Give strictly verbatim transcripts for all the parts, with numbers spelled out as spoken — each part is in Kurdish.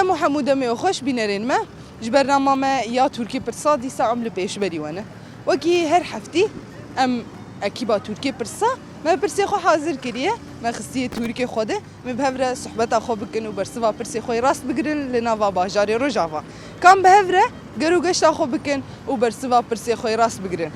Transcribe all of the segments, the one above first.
Hemû hemû demê xweş bînerên me. Ji bernama me ya Tirkî Pirsa dîsa em li pêşberî we ne. Wekî her heftî em ekîba Tirkî Pirsa me pirsê xwe hazir kiriye, me xistiye Tirkê xwe de, me bi hev re sohbeta xwe bikin û bersiva pirsê xwe yê rast bigirin li nava bajarê Rojava. Kam bi hev re ger û geşta xwe bikin û bersiva pirsê xwe yê rast bigirin.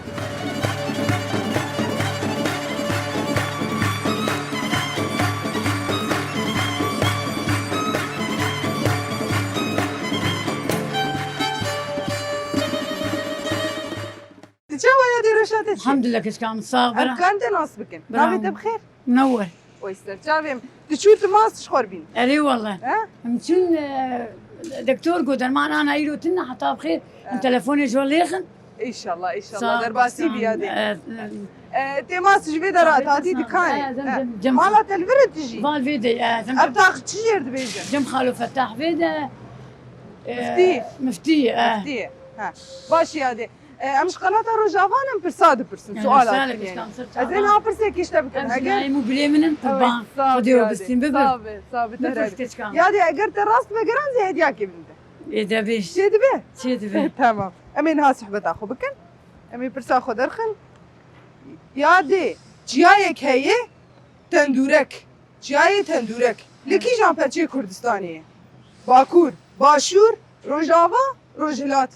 Tu çawa ya dê roşa te çi? Elhamdülillah, keşka min sax bera. Em kan te nas bikin. Bravo. Navê te bi xêr? Munewwer. Oy ser çavê min. Tu çû tu mas ji xwe bîn. Erê wallah. He? Em çûn, e, doktor got derman ana îro tune, heta bi xêr. Em telefonê ji we lêxin. Înşallah, înşallah. Sağ ol, derbasî sağ ol. Biya dê. E, e, tê mas ji vê de re hatî dikanê. E, zem, zem, zem. Mala te li vir e tu jî? Val vê de, e, zem, zem. Ev tax çi jêr dibêjin? Cem Xalo Fetah vê de. E, Miftî. Miftî, e. Miftî. Ha. Baş ya dê. E, em ji qenata Rojava ne, em pirsa dipirsin, suala dikin yani. Ez ê niha pirsekê ji te bikim. Heger layê min û bilê min in, qurban. Xwedê we bistîn bibe. Sağ be, sağ be, te re. Ya dê eger te rast vegeran zê hediyakê bidin te. Ê de bêj. Çê dibe? Çê dibe. Tamam. Em ê niha sohbeta xwe bikin. Em ê pirsa xwe derxin. Ya dê çiyayek heye, tendûrek. Çiyayê tendûrek. Li kîjan perçeyê Kurdistanê ye? Bakur, Başûr, Rojava, Rojhilat.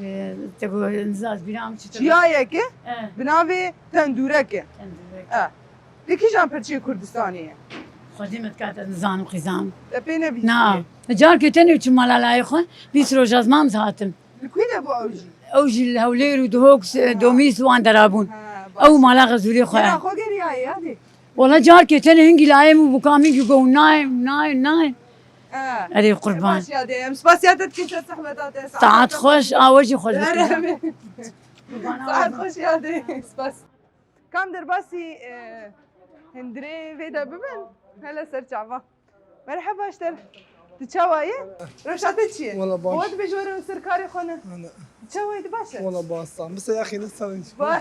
Ee, te got, ez bîra min çi te got? Çiyayeke, e, bi navê Tendûrek e. Tendûrek. E. Li kîjan perçeyê Kurdistanê ye? Xwedî me dikate, ez nizanim qîzan. Te pê nebîstiye? Na. Carkê tenê çûm mala layê xwe, bîst roj ez mam, ez hatim. Li ku de bû ew jî? Ew jî li Hewlêr û Duhok, e, Domîs û wan dera bûn. Ha, baş. Ew mala Xezûrê xwe ye. Kera xwe geriyaye ya dê? Wala carkê tenê hingî layê min bû, kam hingî got, nayê, nayê, nayê. Ha. Erê qurban. Baş ya dê. Em spasiya te dikin, te zehmeta te. Saet xweş, a we jî xweş bikin. Saet xweş ya dê. Spas. Kam derbasî, e, hundirê vê de bibin? Hele ser çava. Merheba ji te re. Tu çawa yî? Rewşa te çi ye? Wala baş. Xwe dibêje were ser karê xwe ne. Wala. Tu çawa yî, tu baş e? Wala baş, sağ. Bi se yaxî ne sağ. Ba-,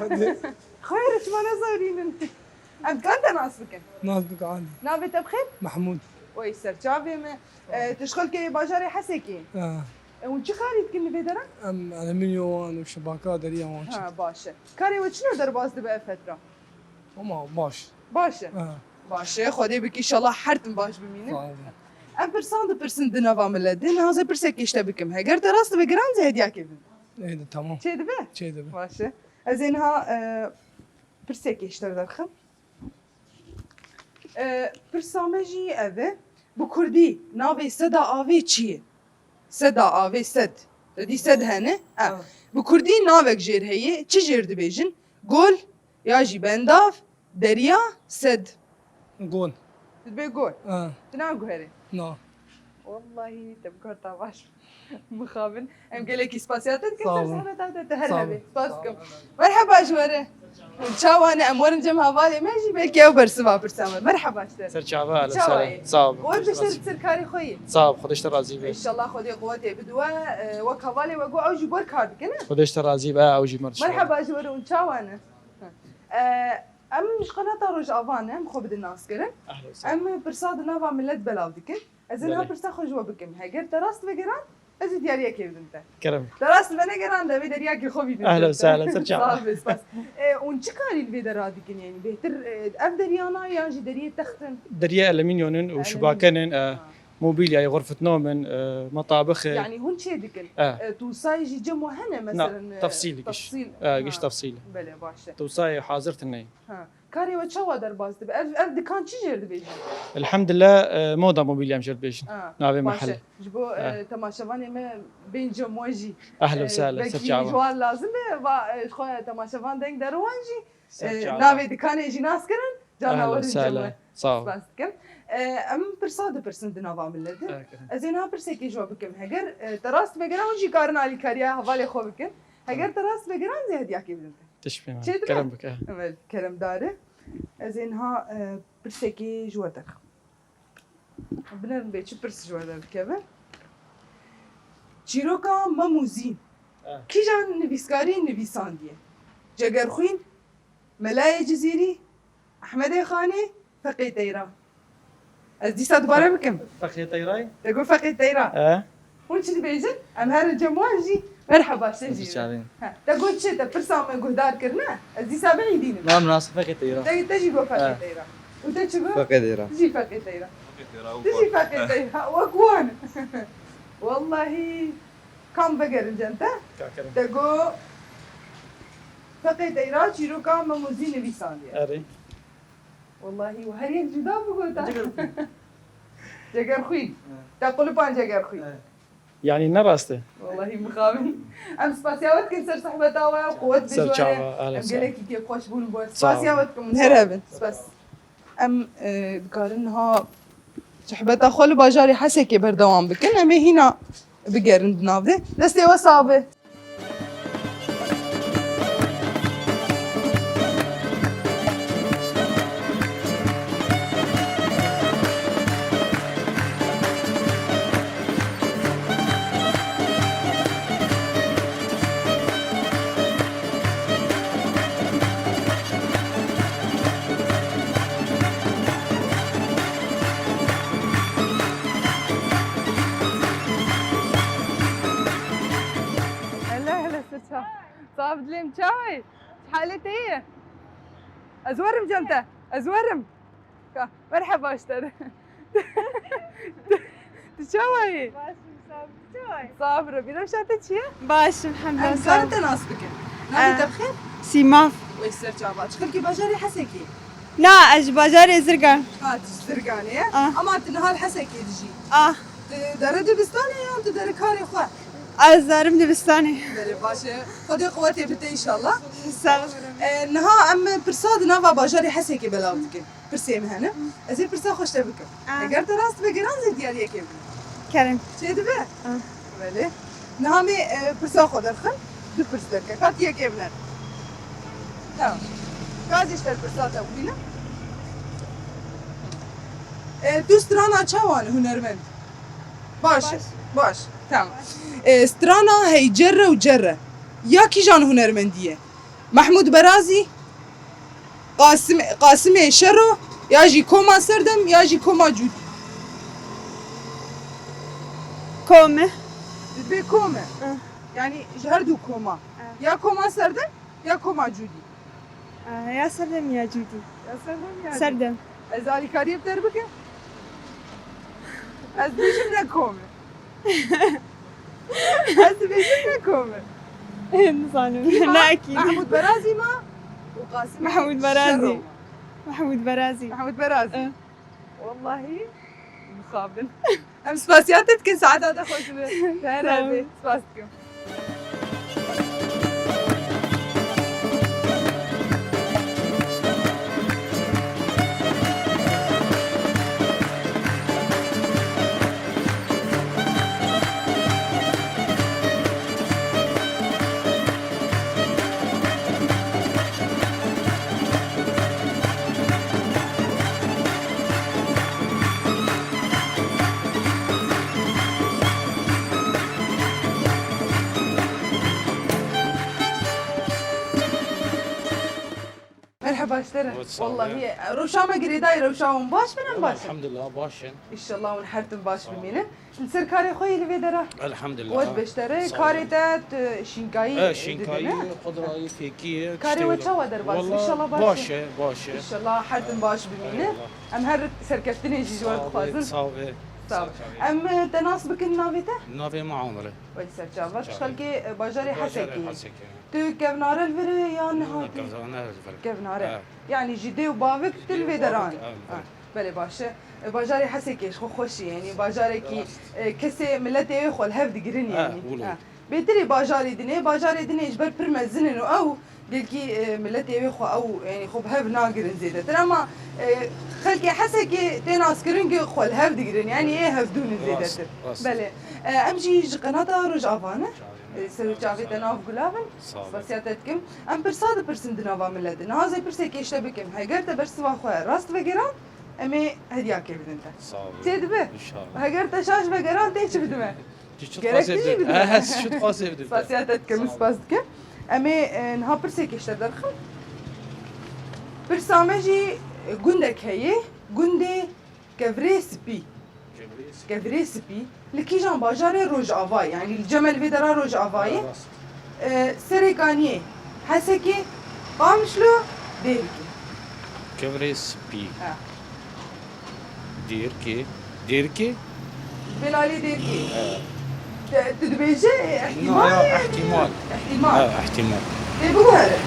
xwe re çima ne zewrînin? Em kan te nas bikin? Nas bikin, Ali. Navê te bi xêr? Mahmud. Oy ser çavê me. E, tu ji xelkê bajarê Hesekê? Ha. E, hûn çi karî dikin li vê dera? Em alüminyum wan û şibaka deriya wan çi. Ha, baş e. Karê we çilo derbas dibe ev fetra? Ama baş. Baş e. Ha. Baş e. Xwedê bike, înşallah her tim baş bimînin. Sağ olun. Em pirsan dipirsin di nava millet de. Niha ez ê pirsekê ji te bikim. Heger te rast dibe giran, ez ê hediyakê bidim. Ê de, tamam. Çê dibe? Çê dibe. Baş e. Ez ê niha, e, pirsekê ji te derxim. E, pirsa me jî ev e. Bi kurdî navê seda avê çi ye? Seda avê, sed. Te dî sed hene? E. Ha. Bi kurdî navek jêr heye. Çi jêr dibêjin? Gol ya jî bendav, derya, sed. Gol. Tu dibê gol. Ha. Tu naguherî? Na. Wallahî te bi guherta baş. Mixabin. Em gelekî spasiya te dikin. Sağ olun. Zehmeta te, te her hebê. Spas dikim. Merheba ji we re. Çawa ne, em werin cem hevalê me jî, belkî ew bersiva pirsa me. Merheba ji te. Ser çava, ale. Çawa sare. Sağ ol. Wer bi ser, ser karê xwe yî. Sağ ol, Xwedê ji te razî be. Înşallah Xwedê quwetê bide we. E, wek hevalê we got, ew jî wer kar dikin, ne? Xwedê ji te razî be, ew jî merhaba. Merheba ji we re, hûn çawa ne? E, em ji qenata Rojava ne, em xwe bidin naskirin. Ehlen we sehlen. Em pirsa di nava millet belav dikin. Ez ê niha pirsa xwe ji we bikim. Heger te rast vegeran, ez ê diyariyekê bidim te. Kerem. Te rast venegeran, de vê deriyakê xwe bînim. Ehlen we sehlen, ser çava. Sağ ol, spas. E, hûn çi karî li vê dera dikin, yani bêhtir, e, ev deriyana yan jî deriyê text in? Deriyê alüminyonun û şibakenin, e, mobilyayê, xurfetnomin, e, metabixê. Yani hûn çê dikin? E. E, tûsayê jî cem we hene, mesela, e, tefsîl giş. Tefsîl. E, giş tefsîl. Belê, baş e. Tûsayê hazir tine. Ha. Karê we çawa derbas dibe? Ev, ev dikan çi jêr dibêjin? Elhamdülillah, e, moda mobilya em jêr dibêjin. Ha, navê mehel. Ji bo, e, temaşevanê me bên cem we jî. Ehlen we sehlen, ser çava. Belkî ji wan lazim be, va, e, ji xwe temaşevan deng derin wan jî, e, navê dikanê jî nas kirin, carna werin cem we. Sağ ol. Spas dikim. E, em pirsa dipirsin di nava millet de. Evet. Ez ê niha pirsekê ji we bikim. Heger, e, te rast vegera, hûn jî karin alîkariya hevalê xwe bikin. Heger te rast vegera, ez ê hediyakê bidim te. Tişt pê. Çê dibe? Kerem bike. Evet, keremdar e. Ez ê niha, e, pirsekê ji we derxim. Binerin bê çi pirs ji we derdikeve. Çîroka Mem û Zîn. Eh. Kîjan nivîskarî nivîsandiye? Cegerxwîn, Melayê Cizîrî, Ehmedê Xanê, Feqê Teyran. Ez dîsa dubare bikim. Feqê Teyray? Te got Feqê Teyra. E? Hûn çi dibêjin? Em herin cem wan jî. Merheba, te jî. Çavên. He, te got çi? Te pirsa me guhdar kirine? Ez dîsa biîdînim. Na, min nas Feqê Teyra. Te, te jî got Feqê Teyra. Û te çi got? Feqê Teyra. Tu jî Feqê Teyra. Tu jî Feqê Teyra. Wek wan. Wellahî, kam vegerin cem te? Te got Feqê Teyra çîroka Mem û Zî nivîsandiye. Erê. Wellahî, û her yek cuda bigota. Cegerxwîn. Cegerxwîn. He. Te qulipan Cegerxwîn. He. Yanî ne rast e? Wellahî mixabin. Em spasiya we dikin ser sohbeta we, quwet bi ji we re. Em gelekî kêfxweş bûn bo. Spasiya we dikim. Her hebin. Spas. Em, e, dikarin niha sohbeta xwe li bajarê Hesekê berdewam bikin. Em ê hîna bigerin di nav de. Destê we sax be. Hele hele sir çav. Sax dilêm çawa yî? Çi halê te ye? Ez werim cem te. Ez werim. Ka, merheba ji te re. Tu çawa yî? Baş im, sağ ol. Tu çawa yî? Sax bira. Bîra şa te çi ye? Baş im, hemdulillah. Em karin te nas bikin. Navê te bi xêr? Sîmav. Wê ser çava. Ji xelkê bajarê Hesekê? Na, ez ji bajarê Zirgan. Ha, tu ji Zirganê ye. Ah. Ama tu niha li Hesekê dijî. Ah. Tu dere dibistanê yan tu dere karê xwe? Ez derim dibistanê. Belê, baş e. Xwedê quwetê bide înşallah. Sağ ol. E, niha em pirsa di nava bajarê Hesekê belav dikin. Pirsê min hene. Ez ê pirsa xwe ji te bikim. Ah. Eger te rast vegeran zê diyar yekê bidin. Kerem. Çê dibe? Ah. Belê. Niha me, e, pirsa xwe derxin. Du pirs derke. Kat yekê biner. Tamam. Gazî ji te pirsa te bîne. E, tu strana çawa ne hunermend? Baş. Baş. Baş. Tamam. E, strana hey cerre û cerre. Ya kîjan hunermendî ye? Mehmûd Berazî, Qasim, Qasimê Şero, ya jî Koma Serdem, ya jî Koma Cûdî. Kome. Dibê Kome. Hı. Yani ji her du koma. Hı. Ya Koma Serdem, ya Koma Cûdî. Aa, ya Serdem ya Cûdî. Ya Serdem ya Cûdî. Serdem. Ez alîkariyê bi te re bikim? Ez dibêjim ne kom e. Ez dibêjim ne kom e. Nizanim. Kî ma? Ne ekî. Mehmûd Berazî ma û Qasim Mehmûd Berazî. Şero ma. Mehmûd Berazî. Mehmûd Berazî. Eh. Wellahî mixabin. Em spasiya te dikin, saeta te xweş be. Te her hebê. Spas dikim. Merheba ji te re. Wallahî, rewşa me girêdayî, rewşa hûn baş bin, em baş in? Elhamdulillah, baş in. Înşallah hûn her tim baş bimînin. Li ser karê xwe yî li vê dera? Elhamdulillah. Wet beştere, karê te tu şînkayî didine? E, şînkayî, qudrayî, fêkî, karê we çawa derbas? Înşallah baş e. Baş e, baş e. Înşallah her tim baş bimîne. Eyvallah. Em her serkeftinê jî ji we dixwazin. Sağ ol, sağ ol. Sağ ol. Em, e, te nas bikin navê te? Navê me Amir e. Wek ser çava. Ji xelkê, e, bajarê Hesekê. Bajarê Hesekê. Tu kevnare li vir e yan niha tê? Kevnare li vir. Kevnare. He. Yanî ji dê û bavik tu li vê deran. He. Belê baş e. E, bajarê Hesekê ji xwe xweş e, yanî bajarekî, e, kesê miletê wê xwe li hev digirin yanî. He. Bêtirê bajarê dinê, bajarê dinê ji ber pir mezin in û ew gelkî, e, miletê wê xwe ew, yanî xwe bi hev nagirin zêdetir. Ema, e, xelkê Hesekê tê naskirin ku xwe li hev digirin, yanî ê hevdûn in zêdetir. Belê. E, em jî ji qenata Rojava ne. E, ser û çavê te nav gulav in. Sağ ol. Spasiya te dikim. Em pirsa dipirsin di nava milê de. Niha ez ê pirsekê ji te bikim. Heger te bersiva xwe rast vegeran, em ê hediyakê bidin te. Sağ ol. Tê dibe? Înşallah. Heger te şaş vegeran, tê çi bidime? Gerek tişt dixwazê bidime. He, he, tişt dixwazê bidime. Spasiya te dikim, spas dikim. Em ê, e, niha pirsekê ji te derxin. Pirsa me jî, e, gundek heye. Gundê Kevirê spî. Kevirê spî. Li kîjan bajarê Rojavayê, yanî li cem li vê dera Rojavayê? Rast. E, Serêkaniyê, Hesekê, Qamişlo, Dêrikê. Kevirê spî. Ha. Dêrikê. Dêrikê? Belalê Dêrikê. Ha. Te, tu dibêje, e, ihtimal Na, ya, yanî? Ihtimal. Ihtimal. Ha, ihtimal. Lê biguhere.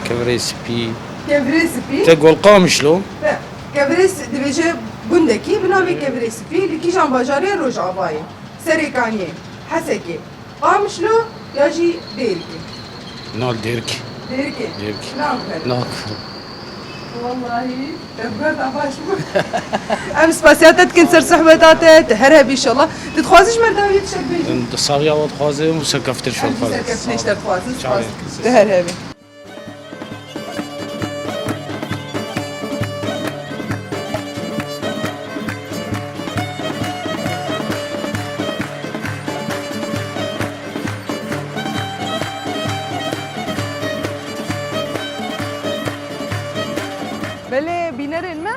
Kevirê spî. Kevirê spî. Te got Qamişlo. Te, kevirê s-, dibêje gundekî bi navê Kevirê Spî li kîjan bajarê Rojavayê? Serêkaniyê, Hesekê, Qamişlo ya jî Dêrikê? Na, Dêrikê. Dêrikê? Dêrikê. Naguhere. Naguhere. Wallahî, te bi ber de baş bû. Em spasiya te dikin ser sohbeta te, tu her hebî inşallah. Tu dixwazî ji me re dawiyê tiştek bêjî? Em di saxiya we dixwazim û serkeftin ji we Em jî dixwazim. Serkeftinê ji te dixwazin. Sağ ol. Spas. Tu her hebî. Belê bînerên me,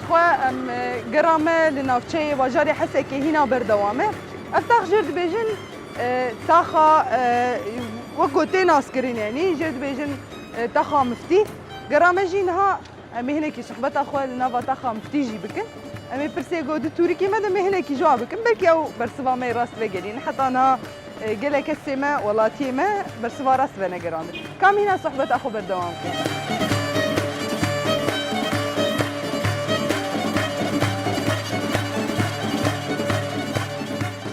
xwe em, e, gera me li navçeyê bajarê Hesekê hîna berdewam e. Ev tax jêr dibêjin, e, taxa, e, wek ku tê naskirin, yanî jêr dibêjin, e, taxa miftî. Gera me jî niha em ê hinekî sohbeta xwe li nava taxa miftî jî bikin. Em ê pirsê ku di tûrikê me de em ê hinekî ji wan bikin. Belkî ew bersiva me yê rast vegerîn. Heta niha, e, gelek kesê me, welatiyê me bersiva rast venegerandin. Ka em hîna sohbeta xwe berdewam bikin.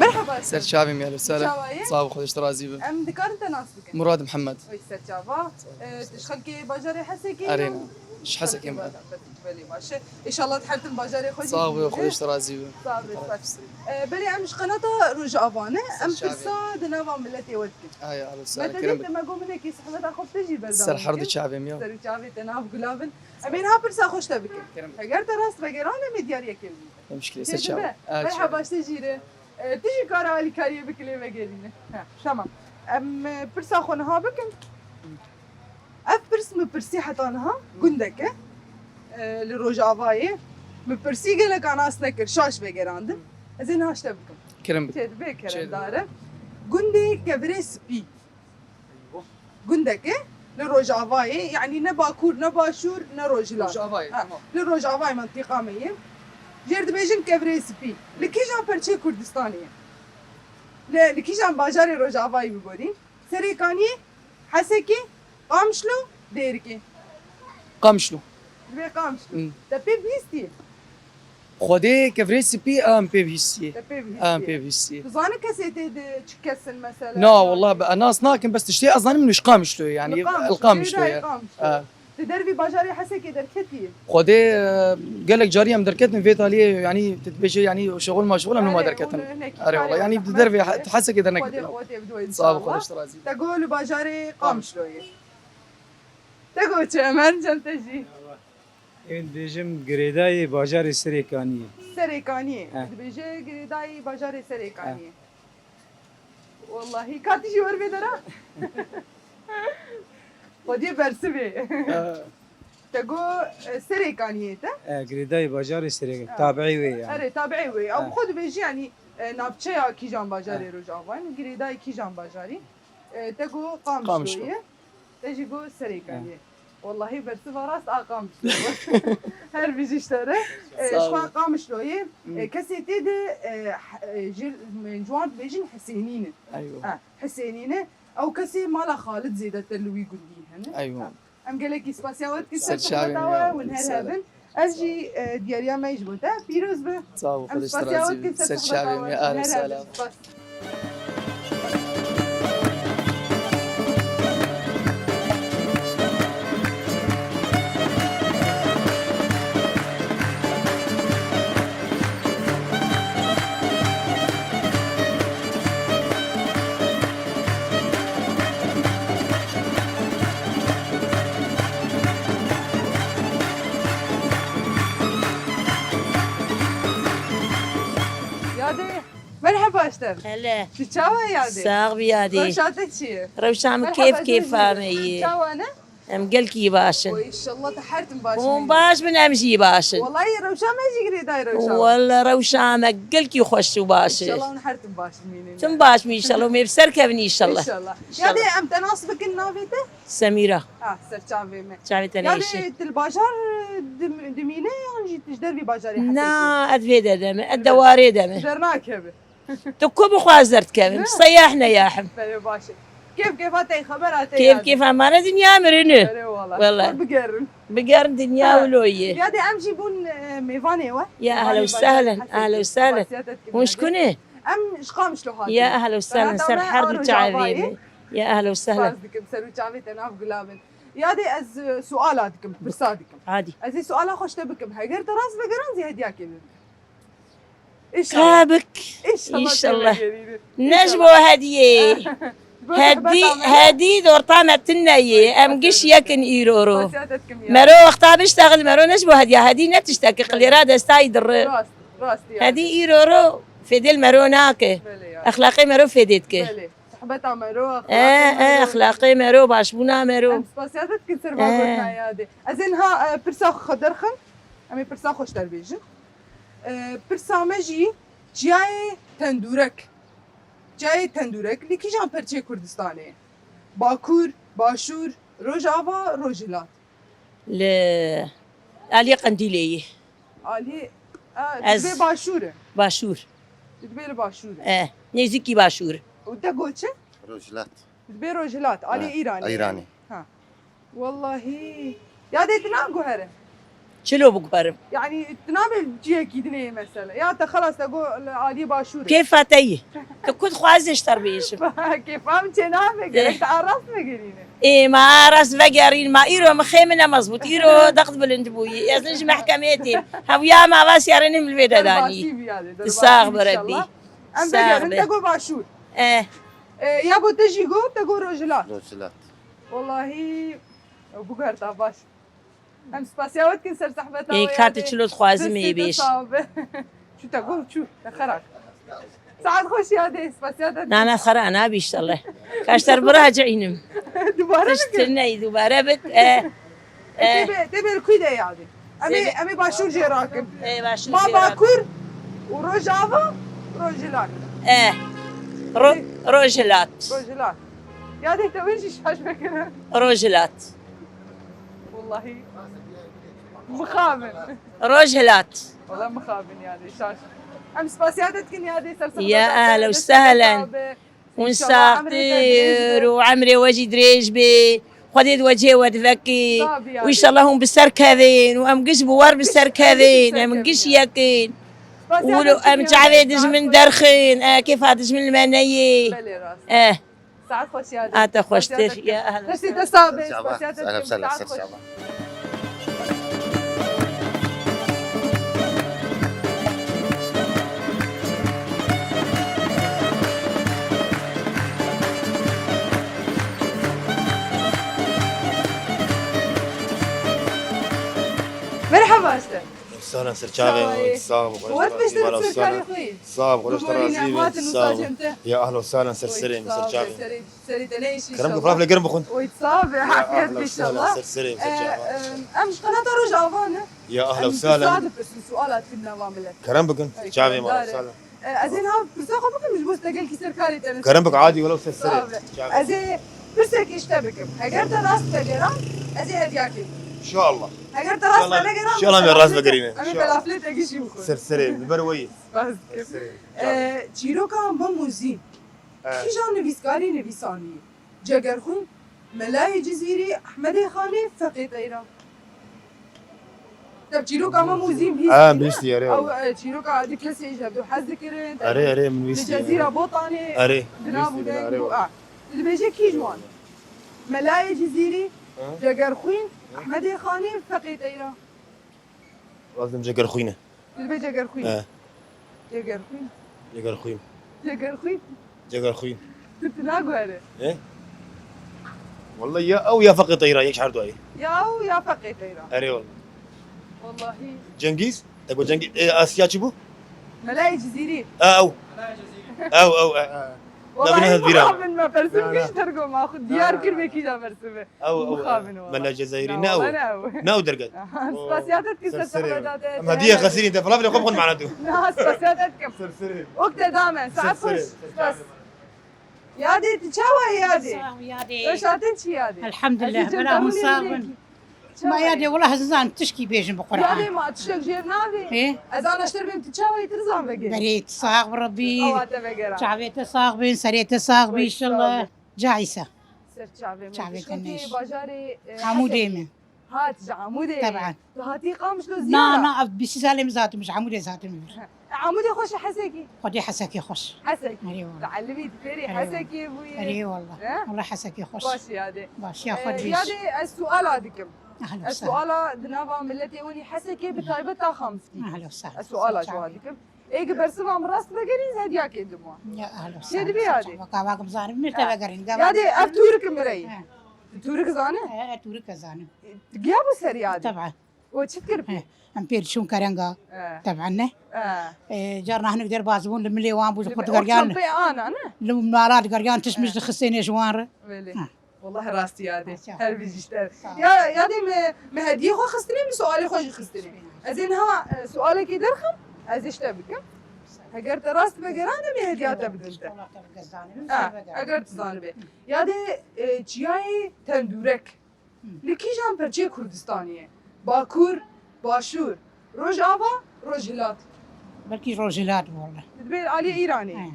Merhaba. Ser çavê me, alo, selam. Çawa ye? Sağ ol, Xwedê ji te razî be. Em dikarin te nas bikin? Murad Mihemed. Wek ser çava. E, tu ji xelkê bajarê Hesekê yî? Erê, ne. Ji Hesekê me. Belê baş e. Înşallah di her tim bajarê xwe jî Sağ ol, bigihîje. Xwedê ji te razî be. Sağ ol, spas. E, belê em ji qenata Rojava ne. Em pirsa di nava miletê we dikin. Ay, alo, Me te dît, me got hinekî sohbeta xwe bi te jî berdewam bikin. Ser her du çavê me ya. Ser û çavê te nav gula bin. Em ê niha pirsa xwe ji te bikin. Kerem. Heger te rast vegeran, em ê diyariyekê bidin. Muşkilê, ser çavê. Merhaba, ji te jî re. E, tu jî kara alîkariyê bikî lê vegerîne. He, tamam. Em, e, pirsa xwe niha bikin. Ev pirs min pirsî heta niha gundek e, e, li Rojavayê. Min pirsî gelek nas nekir, şaş vegerandin. Ez ê niha ji te bikim. Kerem bike. Çêdibe keremdar e. Gundê Kevirê Spî. Gundek e li Rojavayê, yanî ne Bakur, ne Başûr, ne Rojhilat. Rojavayê, ha, tamam. Li Rojavayê mintîqa me ye. Jêr dibêjin Kevirê Spî. Li kîjan perçê Kurdistanê ye? Li, li kîjan bajarê Rojavayê biborîn? Serêkaniyê, Hesekê, Qamişlo, Dêrikê. Qamişlo. Divê Qamişlo. Hmm. Te pê bihîstiye? Xwedê Kevirê Spî em pê bihîstiye. Te pê bihîstiye. Em pê bihîstiye. Tu zanî kesê tê de çi kes in mesela? Na, wallah, ez nas nakim, bes tiştê ez zanim nûş Qamişlo, yanî, li Qamişlo, Qamişlo, Qamişlo ye. Qamişlo. Ha. Di dervî bajarê Hesekê derketî? Xwedê, e, gelek carî em derketin vê taliyê, yanî, tu dibêje, yanî, şixul ma şixul em nima derketin. Erê, wala, yanî, di dervê He-, Hesekê derneketin. Xwedê, Xwedê bi we înşallah. Sağ ol, Xwedê ji te razî be. Te got li bajarê Qamişloyê. Te got çi, Emer, cem te jî? Ên dibêjim girêdayê bajarê Serêkaniyê. Serêkaniyê. He. Dibêje girêdayê bajarê Serêkaniyê. He. Wallahî, ka tu jî wer vê dera? Xwediyê bersivê. Ha. Te got, e, Serêkaniyê te? E, girêdayî bajarê Serêkaniyê. Ha. Tabiî wê ye. Erê, tabiî wê ye. Ha. Ew xwe dibêjî, yanî, e, navçeya kîjan bajarê Rojavayê, girêdayî kîjan bajarî? E, te got Qamişlo ye. Te jî got Serêkaniyê. Wallahî bersiva rast a Qamişlo. Her bijî ji te re. E, ji xwe Qamişloyê, e, kesê tê de, e, he-, e, ji, ji wan dibêjin Hisênî ne. Eywa. Ha, Hisênî ne. Ew kesê mala Xalid zêdetir li wî gundî hene. Eywa. Ha. Em gelekî spasiya we dikin ser sohbeta we, hûn her hebin. Ez jî, e, diyariya me ji bo te pîroz be. Sağ ol, Xwedê ji te razî be. Ser çavê me, alo, selam. Spas. Yadê, merheba ji te. Hele. Tu çawa yadê? Sax bî yadê. Rewşa te çi ye? Rewşa min kêf kêfa me ye. Çawa ne? Em gelkî baş in. Û înşallah te her tim baş Hûn bînin. Baş bin, em jî baş in. Wellahî rewşa me jî girêdayî rewşa we. Welle rewşa me gelkî xweş û baş e. Înşallah hûn her tim baş bimînin. Tim baş bî înşallah. Û me bi ser kevin înşallah. Înşallah. Înşallah. Yadê em te nas bikin navê te? Semîra. Ah, ser çavê me. Çavê te neyşe. Yadê tu li bajar dim-, dimîne yan jî tu ji dervî bajarê hesekî? Na, ez vê de deme, ez dewarê deme. Dernakeve. Tu ku bixwaz derdikevim, seyah neyahim. Belê baş e. Kêf kêfa te, xebera te. Kêf kêfa mane dinya mirine. Belê wala. Wala. Bigerin. Bigerin dinya wilo ye. Ya de em jî bûn, e, mêvanê we. Ya ehlen û sehlen, ehlen û sehlen. Hûn ji ku ne? Em ji Qamişlo hatin. Ya ehlen û sehlen, ser her du çavê min. Ya ehlen û sehlen. Spas dikim, ser û çavê te nav gula bin. Ya de ez, e, suala dikim, pirsa dikim. Hadi. Ez ê suala xwe ji te bikim. Heger te rast vegeran zî hediyakê min. Kabik. Înşallah. Ne ji bo hediyê. Hedî, hedî dorta me tune ye. Em giş yekin îro ro. Mero wexta biştexil, mero ne ji bo hediya. Hedî ne tiştekî qilêra destayî dirri. Hedî îro ro fêdê li mero nake. Exlaqê mero fêdê dike. Sohbeta mero, e, exlaqê mero, başbûna mero. Em spasiya te dikin ser va gotina yadê. Ez ê niha, e, pirsa xwe derxin. Em ê pirsa xwe ji te re bêjin. E, pirsa me jî çiyayê Tendûrek. Çiyayê Tendûrek li kîjan perçeyê Kurdistanê ye? Bakur, Başûr, Rojava, Rojhilat. Li aliyê Qendîlê ye. Aliyê, a, ez dibê Başûr e. Başûr. Dibê li Başûr e. E, nêzîkî Başûr. Û te got çi? Rojhilat. Dibê Rojhilat, aliyê Îranê. Îranê. Ha. Wellahî. Ya dê tu naguhere. Çilo biguherim. Yanî tu nabê ciyekî dinê mesela. Ya te xelas te got li aliyê Başûrê. Kêfa te yî. Tu ku dixwazî ji te re bêjim. Kêfa min çê nabe, gerek te a rast vegerîne. Ê, ma a rast vegerîn, ma îro mixê min ne mezbût. Îro dext bilind bûyî. Ez ne ji mehkemeyê têm. Hewiya ma va siyarê ne min li vê de danî. Derbasî bî yadê, derbasî sax bî bi Rebbî. Înşallah. Em vegerin, te got Başûr. Eh. E, ya bo te jî got, te got Rojhilat. Rojhilat. Wellahî, ew biguherta baş. Em spasiya we dikin ser zehmeta we. Ê, ka tu çilo dixwazî me yê bêj. Çû te got çû, te xera. Saet xweş yadê, spasiya te dikin. Na, na, xera nabî înşallah. Ka ji te re biraciînim. Dubare bikin. Tişt ney, dubare bik. E. E, tê bê, tê bê li kû de yadê. Em ê, em ê Başûr jê rakin. E, Başûr jê rakin. Ma Bakur û Rojava, Rojhilat. E. Ro-, Rojhilat. Rojhilat. Yadê te wê jî şaş vekire. Rojhilat. Wellahî. Mixabin. Rojhilat. Wela mixabin yadê, şaş. Em spasiya te dikin yadê ser. Ya ehlen û sehlen. Hûn saxtir û emrê we jî dirêj bê. Xwedê di we cihê we divekê. Û înşallah hûn bi ser kevin û em giş bi wer bi ser kevin. Em giş yekin. Û em çavê dijmin derxin. E, kêfa dijmin li me neyê. Belê rast. E. Saet xweş ya. A te xweştir. Ya ehlen. Destê te sax be. Spasiya te dikim. Saet xweş. Merhaba işte. Sahlan ser çavê. Sax ol. Sax ol. Sax ol. Sax ol. Sax ol. Ya ahlo sahlan ser serê min, ser çavê. Serê te neyşî. Kerem ku, inşallah. Firafle germ bixwin. Oy, sağ be, afiyet inşallah. Ser serê, ser çavê. Em ji qenata Rojava ne? Ya ahlo sahlan. Em pirsa dipirsin, suala dikin nava millet. Kerem bikin, çavê me sahlan. Ez ê niha pirsa xwe bikim, ji bo te gelkî ser karê te. Kerem bik, adî welo ser serê. Sağ be. Ez ê pirsekê ji te bikim. Heger te rast vegeran, ez ê hediyakê bikim. İnşallah. Heger te rast vegeran, inşallah me rast vegerîne. Em ê belaflê te gişî bixwin. Ser serê, li ber we yî. Spas dikim. Ser serê. Çîroka Mem û Zîn. Kîjan nivîskarî nivîsanî? Cegerxwîn, Melayê Cizîrî, Ehmedê Xanê, Feqê Teyran. Te bi çîroka Mem û Zîn bihîstiye? Em bihîstiye, erê. Ew, e, çîroka du kesê ji hevdu hez dikirin. Erê, erê, min bihîstiye. Li Cezîra Botanê. Erê. Di nav û deng bû. A. Tu dibêje kî ji wan? Melayê Cizîrî, Cegerxwîn, Ehmedê Xanê, Feqê Teyran. Lazim Cegerxwîn e. Dilbê Cegerxwîn. He. Cegerxwîn. Cegerxwîn. Cegerxwîn. Cegerxwîn. Tu, tu naguherî. He? Wallahî ya ew ya Feqê Teyran, yek her duayê. Ya ew ya Feqê Teyran. Erê wallahî. Wallahî. Cengîz? Te got Cengîz, e, Asya çi bû? Melayê Cizîrî. E, ew. Ew, ew, e, e. Wallahî mixabin me, persim kir ji Tergoma xwe diyar kir, me kîja bersive. Ew, ew, mixabin wala. Mela Cezayirî ne ew. Ne ew. Ne ew derget. Spasiya te dikim ser sohbeta te. Em hediye xesirîn te, filan filan xwe bixwin mana tu. Na, spasiya te dikim. Wek te dame, saet xweş. Spas. Yadê, tu çawa yadê? Sax ol yadê. Weş hatin çi yadê? Elhamdulillah, bera hûn sax bin. Ma yadê, wela ez nizanim tişkî bêjim bi Qur'an. Yadê, ma tiştek jêr navê. Ê? Ez ana ji te bêm, tu çawa yî, tu nizan vegere. Berê, tu sax bi Rebbî. Awa te vegera. Çavê te sax bin, serê te sax bi, înşallah. Ca Îsa. Ser çavê me. Çavê te neş. Bajarê, e, Amûdê me. Hat ji Amûdê. Teban. Tu hatî Qamişlo ziyara? Na, na, ev bîst salê min zatim ji Amûdê zatim vir. Amûdê xweş e, Hesekî? Xwedê Hesekî xweş. Hesekî. Erê wala. Tu elimî tu fêrî Hesekî bûyî. Erê wala. He? Wala Hesekî xweş. Baş yadê. Baş ya xwe dibêj. Yadê ez suala dikim. Ez suala di nava miletê wan ê Hesekê bi taybet ta Xamskî. Ez suala ji wan dikim. Ê ki bersiva min rast vegerî, ez hediyakê didim wan. Ya ehlo sahlo. Çê dibê yadê? Kavak bizanim, mir te vegerin. Yadê ev tûrik mireyî. Tu tûrik zane? He, tûrik zanim. Giya bû ser yadê? Teba. O çi dikir pê? Em pê diçûn kerenga. Teba ne? Carna hinek derbaz bûn, li milê wan bû, ji xwe digeriyan. Pê ana ne? Li mala digeriyan, tişt miş dixistêne ji wan re. Belê. Wallahî rastî yadê. Her bijî ji te. Ya, yadê me, me hediyê xwe xistinê, me sualê xwe jî xistinê. Ez ê niha, e, sualekê derxim, ez ê ji te bikim. Heger te rast vegerane, me hediya te bidin te. Ha, heger tu zanibe. Yadê, e, çiyayê tendûrek li kîjan perçeyê Kurdistanê ye? Bakur, Başûr, Rojava, Rojhilat. Belkî Rojhilat wala. Dibê aliyê Îranê. He.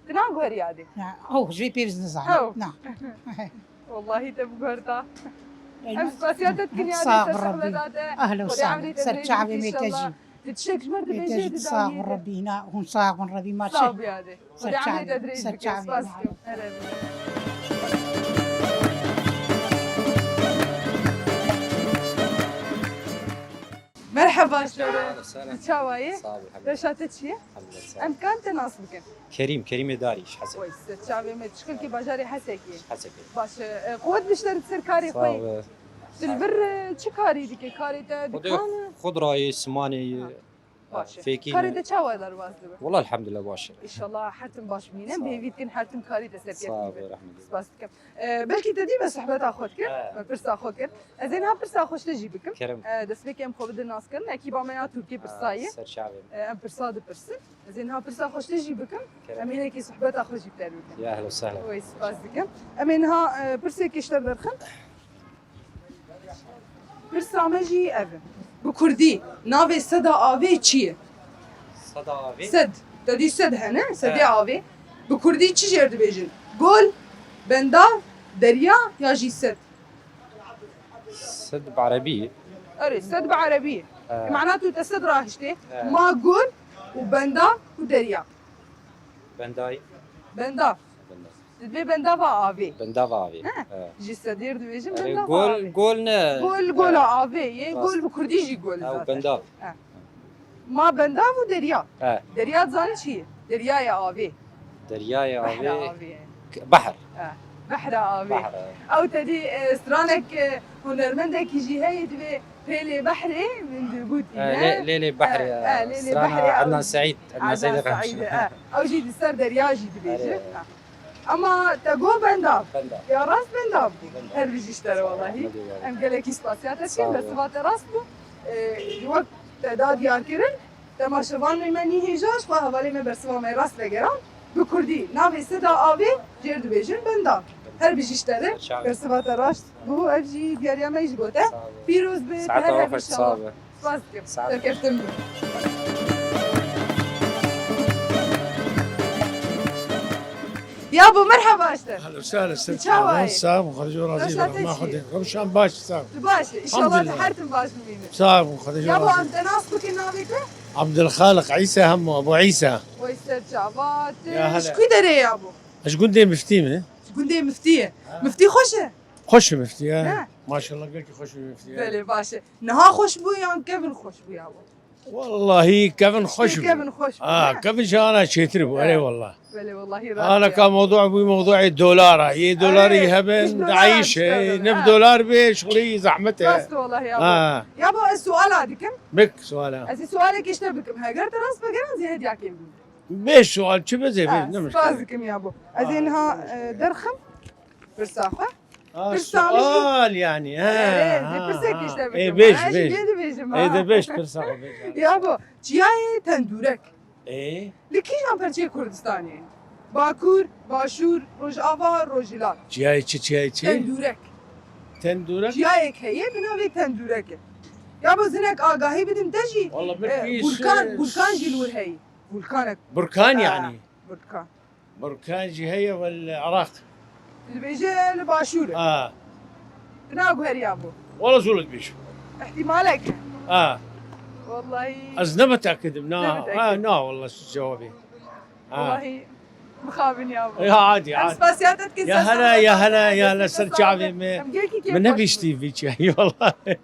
Tu naguherî yadê? Na, ew jê pê nizanim. Ew. Na. Wallahî te biguherta. Em spasiya te dikin yadê, ser sohbeta te. Ehlo sahlo. Ser çavê me te jî. Di tiştek ji me re dibêjê, di dawiyê de. Sax bin Rebbî, na, hûn sax bin Rebbî, ma çi? Sax bî yadê. Xwedê emrê te dirêj bike. Spas dikim. Merheba, şero. Çawa yî? Sağ ol, elhamdülillah. Reşa te çi ye? Elhamdülillah, sağ ol. Em kan te nas bikin? Kerîm, Kerîmê Darî, ji Hesekê. Oy, ser çavê me, tu ji xelkê bajarê Hesekê ye. Hesekê. Baş e, qewet bişter ser karê xwe. Sağ ol. Tu li vir, e, çi karî dike? Karê te dikan e? Xwe dirayê, simanê ye. Baş e. Fêkî. Karê te çawa derbas dibe? Wala elhamdülillah baş e. Înşallah her tim baş bimîne. Sağ ol. Bi hêvî dikin her tim karê te serkeftin be. Spas dikim. E, belkî te dî me sohbeta xwe dikir, me pirsa xwe kir. Ez ê niha pirsa xwe ji te jî bikim. Kerem. E, destpêkê em xwe bidin naskirin. Ekîba me ya Tirkî pirsa ye. Ser çavê me. E, em pirsa dipirsin. Ez ê niha pirsa xwe ji te jî bikim. Kerem. Em ê hinekî sohbeta xwe jî bi te re bikin. Ya ehlen sehlen. Wê spas dikim. Em ê niha, e, pirsêkê ji te derxin. Pirsa me jî ev e. Bi kurdî navê seda avê çi ye? Seda avê? Sed. Te dî sed hene, sedê avê. Bi kurdî çi jê re dibêjin? Gol, bendav, derya ya jî sed? Sed bi erebî. Erê, sed bi erebî. He. Mana tu te sed rahiştê. He. Ma gol û bendav û derya. Bendayî. Bendav. Bendav. Divê bendava avê. Bendava avê. He. He. Ji sedê re dibêjin bendava avê. Gol, gol ne? Gol, gola avê. Yê gol bi kurdî jî gol zaten. Ew bendav. He. Ma bendav û derya. He. Derya dizanî çi ye? Deryaya avê. Deryaya avê. Behra avê. K-, behr. He. Behra avê. Behr, he. Ew te dî, e, stranek, e, hunermendekî jî heye divê Pêlê behrê min digotî, he, ne? Lê-, Lêlê behrê, he, Lêlê strana behrê, Ednan Seîd, Ednan Seîd, he. Ew jî di ser derya jî dibêje. Erê. He. Ama te got bendav. Bendav. Ya rast bendav bû. Bendav. Her bijî ji te re wellahî. Em gelekî spasiya te dikin. Sağ ol. Bersiva te rast bû. Ee, wek te da diyar kirin, temaşevanê me nî hêja ji xwe hevalê me bersiva me rast vegeran. Bi kurdî navê seda avê jê re dibêjin bendav. Her bijî ji te re. Bersiva te rast. Bû, ev jî diyariya me jî gote. Sağ ol. Pîroz be, her heb inşallah. Spas dikim. Serkeftin be. Ya bo, merheba işte. Ahlen sahlen, ser çavan. Sağ ol, Xwedê razî be. Rewşa te çi ye? Rewşan baş, sağ ol. Tu baş e. Înşallah te her tim baş bimîne. Sağ ol, Xwedê razî be. Ya bo, em te nas bikin navê te? Abdulxaliq Îsa hemû, Abu Îsa. Oy ser çava. Ya hele. Ji ku derê ya bo? Ez ji gundê Miftî me. Ji gundê Miftî ye. Ha. Miftî xweş e? Xweş e Miftî, he. He. Maşallah, gelkî xweş e Miftî, he. Belê, baş e. Niha xweş bû yan kevin xweş bû ya bo? Wellahî kevin xweş bû. Kevin xweş bû, ha, he. Kevin ji ana çêtir bû, erê wallah. Belê, wellahî rast. Ana ka mewdû bû mewdûê dolara. Yê dolarî hebin, dayîş e. Nif dolar bê, şixulî zehmet e. Rast wellahî ya bo. Ha. Ya bo, ez suala dikim. Bik suala. Ez ê sualekê ji te bikim. Heger te rast vegeran, zê hediyakê bû. Bêj sual çi bizê, bêj, ne muşkil. Spas dikim yabo. Ez ê niha, e, derxim pirsa xwe. Ha, pirsa min jî sual yani. Ha, erê, ha, pirsek ha. Îşte bikim. Ê, bêj, bêj. Jê dibêjim, ha. Ê, de bêj, pirsa xwe bêj. Yabo, çiyayê tendûrek. Ê? Li kîjan perçeyê Kurdistanê? Bakur, Başûr, Rojava, Rojhilat. Çiyayê çi, çiyayê çi? Tendûrek. Tendûrek? Çiyayek heye, bi navê Tendûrek e. Yabo zinek agahî bidim te jî, Walla e, bir pîs, Vulkan, e, Vulkan jî li wir heyî. Vulkanek. Burkan yani. Burkan. Burkan jî heye, wel Iraq. Dibêje li başûr e. Ha. Dina guheriya bû. Wala zû li dibêjim. Îhtimalek e. Ha. Wallahî. Ez ne mitekidim, na. Ne mitekidim. Ha, na, wala cewabê. Ha. Wallahî mixabin ya bû. Ya, adî, adî. Spasiya te dikin. Ya hele, ya hele, ya hele ser çavê me. Min nebîstî vî çiyayî, wallahî.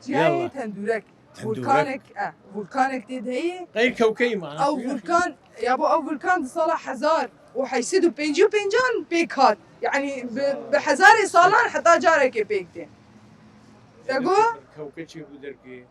Çiyayê Tendûrek. Tendûrek. Vulkanek, e, vulkanek tê de heye. Qey kewkeyî mana. Ew vulkan, yabo ew vulkan di sala hezar û heşt sed û pêncî û pêncan pêk hat. Yani bi, bi hezarê salan heta carekê pêk tê. Te got? Kewke çêbû derkê.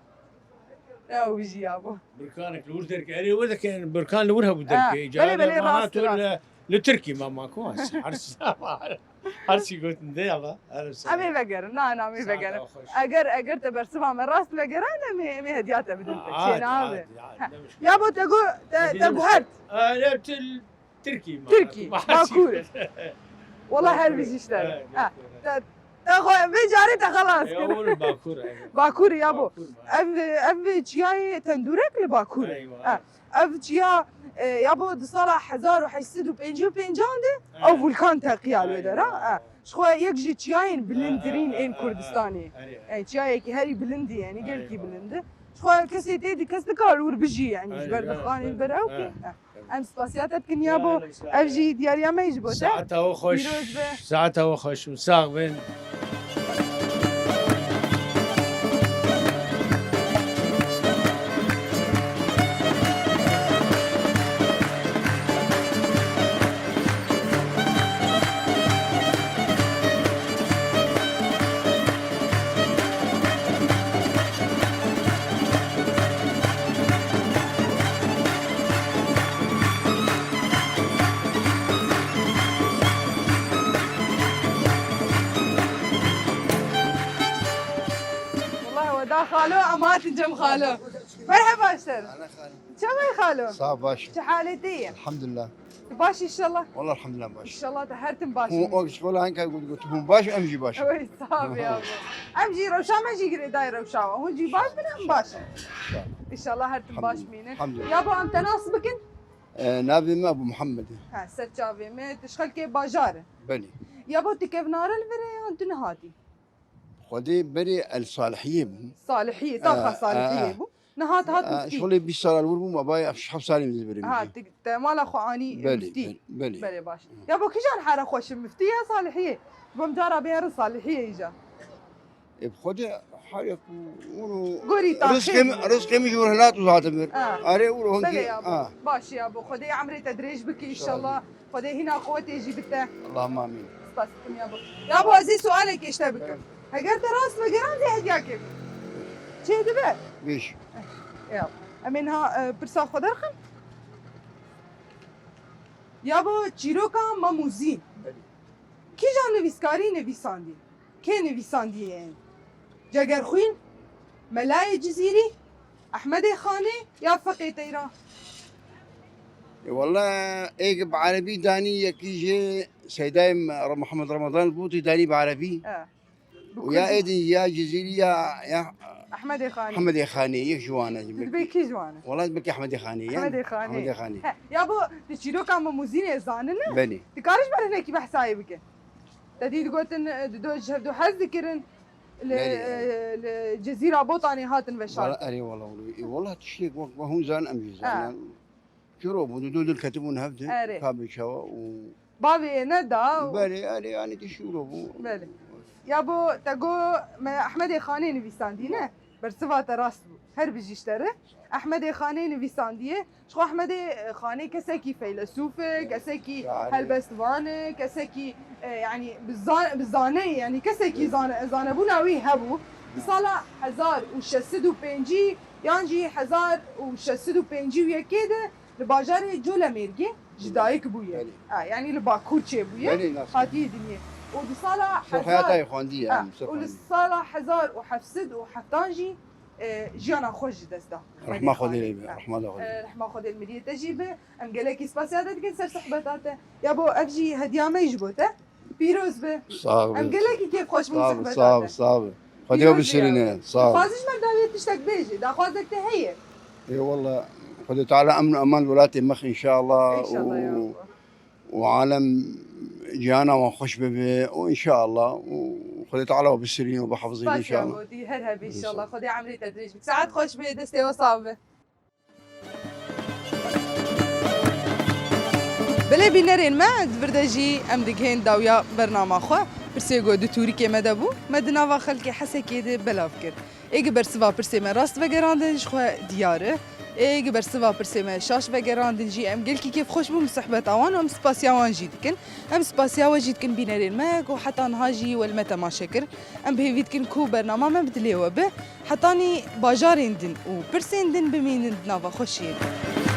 Ew jî yabo. Burkanek li wir derkê. Erê, wir deke, burkan li wir hebû derkê. Ha, belê, belê, rast, rast. Li Tirkî mama ku her, her çî gotin de yala. Her sene. Em ê vegerin, na, na, em ê vegerin. Saeta xweş. Eger, eger te bersiva me rast vegeran, em ê, em ê hediya te bidin te. Adî, çênabe. Adî, adî, ne muşkil. Yabo te got, te, te guhert. Erê, til, Tirkî ma. Tirkî, Bakur. Wala her bijî işte. Ha, te, te xwe, vê carê te xelas kir. Bakur, evet. Bakur yabo. Bakur ma. Ev, ev çiyayê Tendûrek li Bakur. Eywa. Ha. Ev çiya, e, yabo di sala hezar û heşt sed û pêncî û pêncan de ew vulkan teqiya li wê der, ha. Ji xwe yek ji çiyayên bilindtirîn ên Kurdistanê. Yani çiyayekî herî bilind e, yani gelkî bilind e. Ji xwe kesê tê di kes nikar wir bijî, yani ji ber dixanê li ber ew kê. Em spasiya te dikin yabo. Ev jî diyariya me ji bo te. Saeta we xweş. Pîroz be. Saeta we xweş û sax bin. Wallahî we da xalo, em hatin cem xalo. Merheba ser. Ana xalo. Çawa ye xalo? Sağ ol, baş. Çi halê te ye? Elhamdülillah. Tu baş inşallah? Wallahî elhamdülillah baş. İnşallah te her tim baş. Hûn ok şkola hanka got got hûn baş, em jî baş. Oy, sağ ol ya. Em jî rewşa me jî girêdayê rewşa we. Hûn jî baş bin, em baş in. İnşallah her tim baş bînin. Elhamdülillah. Ya bo em te nas bikin? E, navê me Ebu Muhammed e. Ha, ser çavê me, tu ji xelkê bajar e. Belê. Ya bo tu kevnare li vir e yan tu nehatî? Xwedê berê el Salihiyê bû. Salihiyê, taxa Salihiyê bû. Niha hat, hat miftî. Şolê bîst sal li wir bûm, ma bayê heft salî min li vir. Ha, te mala xwe anî miftî. Belê, belê. Belê, baş. Ya bo kîjan here xweş e, miftî ya Salihiyê? Bim cara bê herin Salihiyê îja. E, bi Xwedê her yek û gorî taxê rizqê min, rizqê min ji wir hilat û hate vir. Ha. Erê û hon kî. Belê ya bo. Ha. Baş ya bo. Xwedê emrê te dirêj bike inşallah. Xwedê hîna quwetê jî bite. Allahumma amîn. Spas dikim ya bo. Ya bo ez ê sualekê ji te bikim. Evet. Heger te rast vegeran zê hediyakê bide. Çê dibe? Vêş. Ya. Em ê niha, e, pirsa xwe derxin. Ya bo çîroka Mamûzîn. Belê. Kîjan nivîskarî nivîsandiye? Kê nivîsandiye? Cegerxwîn, Melayê Cizîrî, Ehmedê Xanê ya Feqê Teyran? E, walla êk bi erebî danî, yekî jê Seydayê Re-, Mihemed Remadan Lûtî danî bi erebî. E, bi kurdî. Û ya êdî ya Cizîrî ya, ya Ehmedê Xanê. Ehmedê Xanê, yek ji wan e. Tu dibê kî ji wan e? Walla belkî Ehmedê Xanê ye. Ehmedê Xanê. Ehmedê Xanê. He, ya bo tu çîroka Mamûzînê zanin e? Belê. Tu karî ji ber hinekî behsa wê bike? Te dî digotin, e, di do ji hevdu hez dikirin. Li, belê, e, li Cezîra Botanê hatin veşartin. Wala, erê, wala, wala. E, wala tiştek wek, wek hûn zanin, em jî zanin. Ha. Çiro bû, du, du dil ketibûn hevdin. Erê. Ka bi çawa û bavê neda û belê, erê, yani tişt wilo bû. Belê. Ya bo te got me Ehmedê Xanê nivîsandî, ne? Bersiva te rast bû. Her bijî ji te re. Ehmedê Xanê nivîsandiye. Ji xwe Ehmedê, e, Xanê kesekî feylesûf e, kesekî helbestvan e, kesekî, e, yanî bi zan-, bi zane ye, yanî kesekî zane-, zanebûna wî hebû. Di sala hezar û şeş sed û pêncî yan jî hezar û şeş sed û pêncî û yekê de Li bajarê Colemêrgê ji dayik bûye. Belê. Ha, yanî li Bakur çêbûye. Belê, nas. Hatiye dinyê. Û di sala Ser hezar, heyatayê xwendiye, ha, em ser û li xwendiye. Sala hezar û heft sed û heftan jî, e, jiyana xwe ji dest da. Rehma Xwedê lê be, ha, rehma Xwedê. E, rehma Xwedê li miriyê te jî be. Em gelekî spasiya te dikin ser sohbeta te. Ya bo ev jî hediya me ji bo te. Pîroz be. Sağ ol. Em gelekî kêfxweş bûn. Sağ ol, sohbeta te. Sağ ol, sağ ol. Xwedê we bisirîne. Sağ ol. Dixwazî ji me dawiyê tiştek bêjî. Daxwazek te heye? Ê wallah, Xwedê Teala emn eman welatê mix înşallah. Înşallah ya Rabbi. Û alem cihana wan xweş bibe û înşallah û Xwedê Teala we bisirîne û bihefizîne înşallah. Spasiya bo te, her hebî înşallah. Înşallah. Xwedê emrê te dirêj bike. Saet xweş be, destê we sax be. Belê bînerên me, di vir de jî em digihên dawiya bernama xwe. Pirsê ku di tûrikê me de bû, me di nava xelkê Hesekê de belav kir. Ê gi bersiva pirsê me rast vegerandin ji xwe diyar e. Ê gi bersiva pirsê me şaş vegerandin jî em gelkî kêfxweş bûn bi sohbeta wan û em spasiya wan jî dikin. Em spasiya we jî dikin bînerên me ku heta niha jî we li me temaşe kir. Em bi hêvî dikin ku bernama me bi dilê we be. Hetanî bajarên din û pirsên din bimînin di nava xweşiyê de.